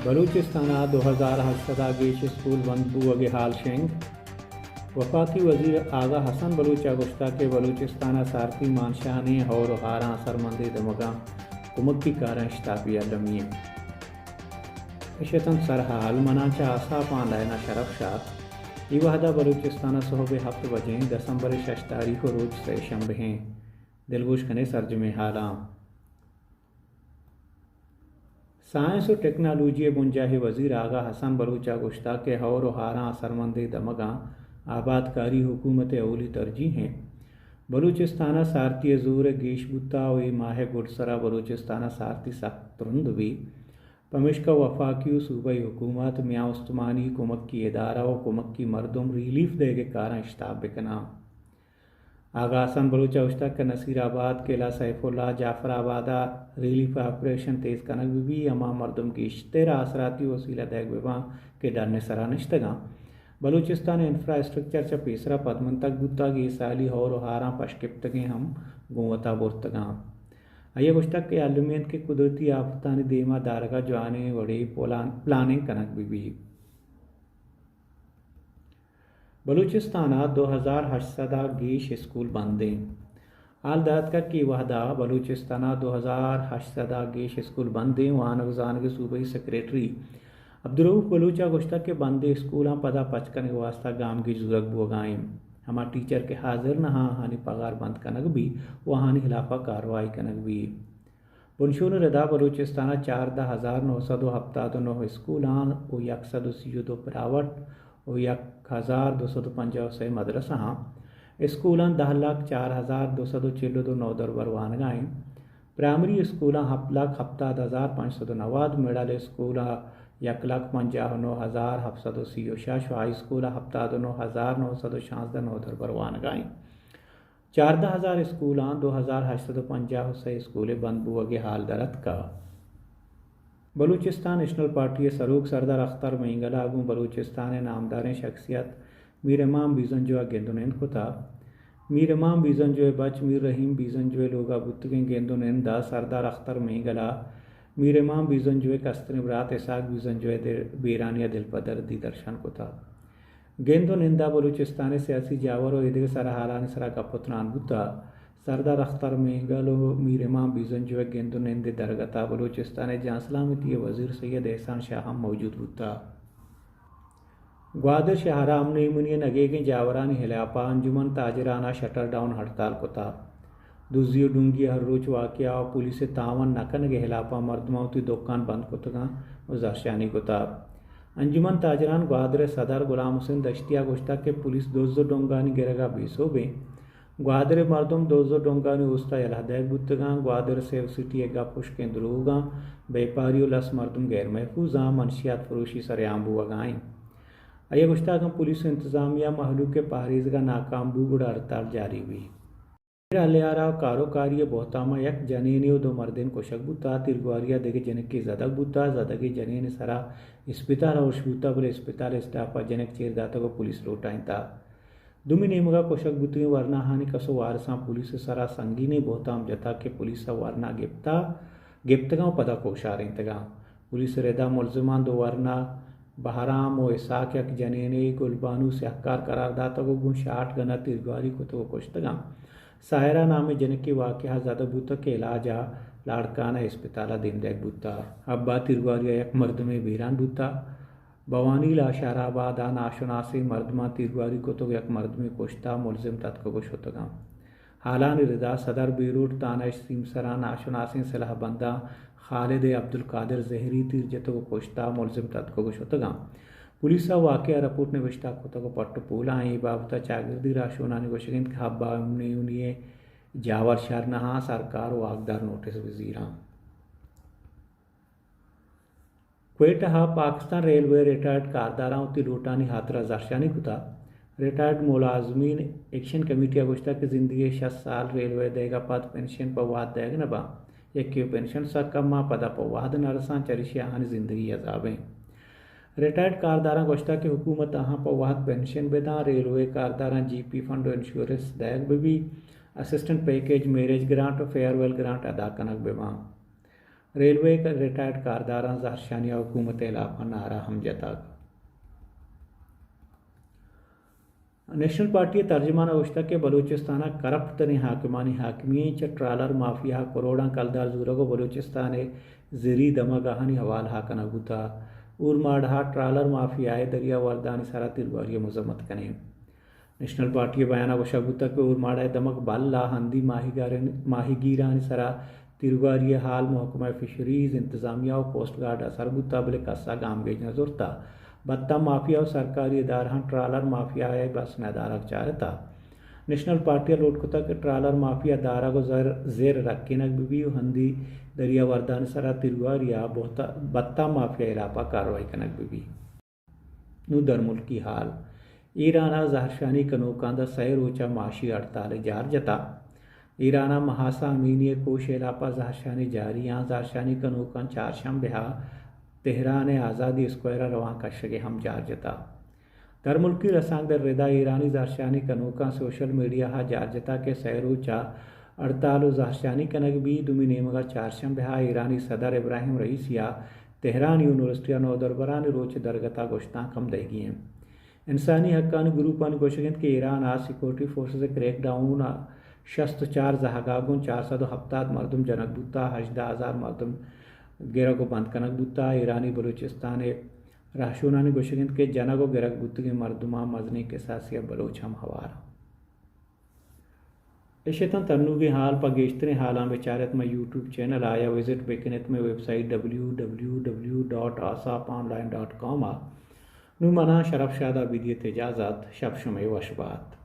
بلوچستان ءَ دو ہزار ہشت سد ءَ گیش اسکول بند بوگ ءِ حال شنگ۔ وفاقی وزیر آغا حسن بلوچ ءَ گوشتگ کہ بلوچستان ءِ سارتی مانشانیں ہور ءُ ہاراں اثرمندیں دمگاں کمکی کاراں اشتاپی المی انت۔ اش اتنت سرحال، مناں چہ آساپ آن لائن ءَ شرف شات۔ اے وہد ءَ بلوچستان ءَ سہب ءِ ہپت بجیں، دسمبر ءِ شش تاریخ ءُ روچ سئے شنبہ ایں۔ دلگوش کنے سرجمیں حالاں۔ سائنس ءُ ٹیکنالوجی ءِ بنجاہی وزیر آغا حسن بلوچ ءَ گوشتگ کہ ہور ءُ ہاراں اثرمندیں دمگاں آبادکاری حکومت ءِ اولی ترجیح انت۔ بلوچستان ءَ سارتی ءِ زور ءَ گیش بوتگ ءُ اے ماہ ءِ گڈسر ءَ بلوچستان ءَ سارتی سک ترند بیت، پمیشکا وفاقی ءُ صوبائی حکومت، میان استمانی، کمکی ادارہ ءُ کمکی مردم ریلیف دئیگ ءِ کاراں اشتاپ بکناں۔ آغا حسن بلوچ ءَ گوشتگ کہ نصیر آباد، قلعہ سیف اللہ، جعفر آباد ءَ ریلیف آپریشن تیز کنگ بہ بیت، ہما مردم گیشتر آسراتی وسیلہ دئیگ بہ باں کہ ڈن ءِ سرا نشتگاں۔ بلوچستان ءِ انفراسٹرکچر چہ پیسرا پدمنتگ بوتگ، اے سالی ہور ءُ ہاراں پشکپتگیں ہم گوں وتا برتگاں۔ آئی ءَ گوشتگ کہ المی انت کہ قدرتی آفتانی دیما دارگ ءَ جوانیں وڑے پلان، پلاننگ کنگ بہ بیت۔ بلوچستان ءَ دو ہزار ہشت سد ءَ گیش اسکول بند ایں۔ حال داتگ کہ اے وہد ءَ بلوچستان ءَ دو ہزار ہشت سد ءَ گیش اسکول بند ایں۔ وانگ ءُ زانگ ءِ صوبائی سیکرٹری عبدالرؤف بلوچ ءَ گوشتگ کہ بندیں اسکولاں پدا پچ کنگ ءِ واستہ گامگیج زورگ بوگ ءَ ایں۔ ہما ٹیچر کہ حاضر نہ آں، آہانی پگار بند کنگ بیت ءُ آہانی ہلاف ءَ کاروائی کنگ بیت۔ بنشون ءِ ردا بلوچستان ءَ چاردہ ہزار نو سد ءُ ہپتاد ءُ نو اسکولاں ءُ یک سد ءُ سی ءُ دو پرائیوٹ ءُ یک ہزار دو سد ءُ پنجاہ ءُ سئے مدرسہ آں۔ اسکولاں دہ لکھ چار ہزار دو سد ءُ چل ءُ دو نودربر وانگ ءَ ایں۔ پرائمری اسکولاں ہپت لکھ ہپتاد ہزار پنچ سد ءُ نود، مڈل اسکول ءَ یک لکھ پنجاہ ءُ نو ہزار ہپت سد ءُ سی ءُ شش ءُ ہائی اسکول ءَ ہپتاد ءُ نو ہزار نو سد ءُ شانزدہ نودربر وانگ ءَ ایں۔ چاردہ ہزار اسکولاں دو ہزار ہشت سد ءُ پنجاہ ءُ سئے اسکول ءِ بند بوگ ءِ حال در اتکگ۔ بلوچستان نیشنل پارٹی ءِ سروک سردار اختر مینگل ءَ گوں بلوچستان ءِ نامداریں شخصیت میر امام بیزنجو ءَ گند ءُ نند کتگ۔ میر امام بیزنجو ءِ بچ میر رحیم بیزنجو ءِ لوگ ءَ بوتگیں گند ءُ نند ءَ سردار اختر مینگل ءَ میر امام بیزنجو ءِ کستریں برات اسحاق بیزنجو ءِ دل، بیرانی ءَ دلپدردی درشان کتگ۔ گند ءُ نند ءَ بلوچستان ءِ سیاسی جاور ءُ ایدگہ سرحالانی سرا گپ ءُ تران بوتگ۔ سردار اختر مینگل ءُ میر امام بیزنجو ءِ گند ءُ نند ءِ درگت ءَ بلوچستان ءِ جان سلامتی ءِ وزیر سید احسان شاہ ہم موجود بوتگ۔ گوادر شہر ءَ امن ءُ ایمنی ءِ نگیگیں جاورانی ہلاپ ءَ انجمن تاجران ءَ شٹر ڈاؤن ہڑتال کتگ۔ دزی ءُ ڈونگی ءِ ہر روچ واقعہ ءَ پولیس ءِ تاوان نہ کنگ ءِ ہلاپ ءَ مردماں وتی دکان بند کتگ اَنت ءُ زہرشانی کتگ۔ انجمن تاجران گوادر ءِ صدر غلام حسین دشتی ءَ گوشتگ کہ پولیس دز ءُ ڈونگانی گرگ ءَ بے سوب اِنت۔ گوادر ءِ مردم دز ءُ ڈونگانی اوست ءَ یلہ دئیگ بوتگ اَنت۔ گوادر ءِ سیف سٹی ءِ گپ ہشکیں دروگ اَنت۔ بیپاری ءُ لس مردم غیر محفوظ اَنت۔ منشیات فروشی سرعام بوگ ءَ اِنت۔ آئی ءَ گوشتگ اگاں پولیس ءُ انتظامیہ مہلوک ءِ پہریزگ ءَ ناکام بوت گڑا ہڑتال جاری بیت۔ ہلیار ءَ کاروکاری ءِ بہتام ءَ یک جنینے ءُ دو مردین کشگ بوتگ۔ تیرگواری ءَ دگہ جنکے زدگ بوتگ۔ زدگیں جنین ءِ سرا اسپتال ءَ ارش بوتگ، بلے اسپتال ءِ اسٹاف ءَ جنک چیر داتگ ءُ پولیس لوٹائینتگ۔ دومی نیمگ ءَ کشگ بوتگیں ورناہانی کس ءُ وارساں پولیس ءِ سرا سنگینیں بہتام جتگ کہ پولیس ءَ ورنا گپتگ، گپتگ اَنت ءُ پدا کوشارینتگ اَنت۔ پولیس ءِ ردا ملزماں دو ورنا بہرام ءُ اسحاق، یک جنینے گلبانو سیاہکار قرار داتگ ءُ گوں شاٹ گن ءَ تیرگواری کتگ ءُ کشتگ اَنت۔ ساحرہ نامیں جنکے واقعہ ءَ زدہ بوتگ کہ علاج ءَ لاڑکانہ اسپتال ءَ دیم دئیگ بوتگ۔ حب ءَ تیرگواری ءَ یک مردمے بیران بوتگ۔ بھوانی لاشار آباد ءَ ناشناسیں مردماں تیرگواری کتگ ءُ یک مردمے کشتگ، ملزم تتکگ ءُ شتگ اَنت۔ ہالانی ردا صدر بیروٹ تھانہ ءِ سیمسر ءَ ناشناسیں سلاہ بنداں خالد ءُ عبدالقادر زہری تیر جتگ ءُ کشتگ، ملزم تتکگ ءُ شتگ اَنت۔ پولیس ءَ واقعہ ءِ رپورٹ نبشتہ کتگ ءُ پٹ ءُ پول ءَ اِنت۔ اے بابت ءَ چاگردی راہشونانی گوشگ اِنت کہ حب ءَ امن ءُ ایمنی ءِ جاور شر نہ اَنت، سرکار ءُ واکدار نوٹس بزیر اَنت۔ کوئٹہ ءَ پاکستان ریلوے ءِ ریٹائرڈ کارداراں وتی لوٹانی ہاترا زہرشانی کتگ۔ ریٹائرڈ ملازمین ایکشن کمیٹی ءَ گوشتگ کہ زندگی ءِ شست سال ریلوے ءِ دئیگ ءَ پد پنشن پہ وہد دئیگ نہ باں۔ یکے ءَ پنشن سک کم اَنت، پدا پہ وہد نہ رساں، چریشی ءَ آہانی زندگی عذاب اِنت۔ ریٹائرڈ کارداراں گوشتگ کہ حکومت آہاں پہ وہد پنشن بداں، ریلوے کارداراں جی پی فنڈ ءُ انشورنس دئیگ بہ بیت، اسسٹنٹ پیکیج، میرج گرانٹ ءُ فیئر ویل گرانٹ ادا کنگ بہ باں۔ ریلوے ءِ ریٹائرڈ کارداراں زہرشانی ءَ حکومت ءِ ہلاپ ءَ نعرہ ہم جتگ۔ نیشنل پارٹی ءِ ترجمان ءَ گوشتگ کہ بلوچستان ءَ کرپٹ تریں حاکمانی حاکمی اِنت، چہ ٹرالر مافیا ءَ کروڑاں کلدار زورگ ءُ بلوچستان ءِ زری دمگاہانی حوالہ ءَ کنگ بوتگ۔ اورماڑہ ءَ ٹرالر مافیا ءِ دریا وردانی سرا تیرگواری ءِ مذمت کنیں۔ نیشنل پارٹی ءِ بیان ءَ گوشگ بوتگ کہ اورماڑہ ءِ دمگ بل ءَ ہندی ماہیگارانی، ماہیگیرانی سرا تیرگواری ءِ حال محکمہ فشریز، انتظامیہ ءُ کوسٹ گارڈ ءَ سر بوتگ، بلے کس ءَ گامگیج نہ زرتگ۔ بھتہ مافیا ءُ سرکاری ادارہاں ٹرالر مافیا ءِ بس ندارگ چارتگ۔ نیشنل پارٹی ءَ لوٹ کتگ کہ ٹرالر مافیا دارگ ءُ زر، زر رکینگ بہ بیت ءُ ہندی دریا وردانی سرا تیرگواری ءَ بہت، بھتہ مافیا ءِ ہلاپ ءَ کارروائی کنگ بہ بیت۔ نوں درملکی حال۔ ایران ءَ زہرشانی کنوکاں داں سئے روچ ءَ معاشی ہڑتالے جار جتگ۔ ایران ءَ مہاسا امینی ءِ کوش ءِ ہلاپ ءَ زہرشانی جاری اَنت۔ زہرشانی کنوکاں چارشنبہ ءَ تہران ءِ آزادی اسکوائر ءَ روان کشگ ءِ ہم جار جتگ۔ درملکی رسانکد ءِ ردا ایرانی زہرشانی کنوکاں سوشل میڈیا ءَ جار جتگ کہ سئے روچ ءَ ہڑتال ءُ زہرشانی کنگ بیت۔ دومی نیمگ ءَ چارشنبہ ءَ ایرانی صدر ابراہیم رئیسی ءَ تہران یونیورسٹی ءَ نودربرانی روچ ءِ درگت ءَ گوشتانک ہم دئیگی اِنت۔ انسانی حقانی گروپانی گوشگ اِنت کہ ایران ءَ سیکورٹی فورسز ءِ کریک ڈاؤن ءَ شست ءُ چار زہگ ءَ گوں چار سد ءُ ہپتاد مردم جنگ بوتگ، ہژدہ ہزار مردم گرگ ءُ بند کنگ بوتگ۔ ایرانی بلوچستان ءِ رہشونانی گوشگ اِنت کہ جنگ ءُ گرگ بوتگیں مردماں مزنیں کساسے ءَ بلوچ ہم ہوار اَنت۔ اش اتنت انوگیں حال۔ پہ گیشتریں حالاں بچار ات مئے یوٹیوب چینل ءَ یا وزٹ بکن ات مئے web site W W W dot آساپ آن لائن ڈاٹ کام ءَ۔ نوں منا شرف شاد ءَ بدیت اجازت، شپ شمئے وش بات۔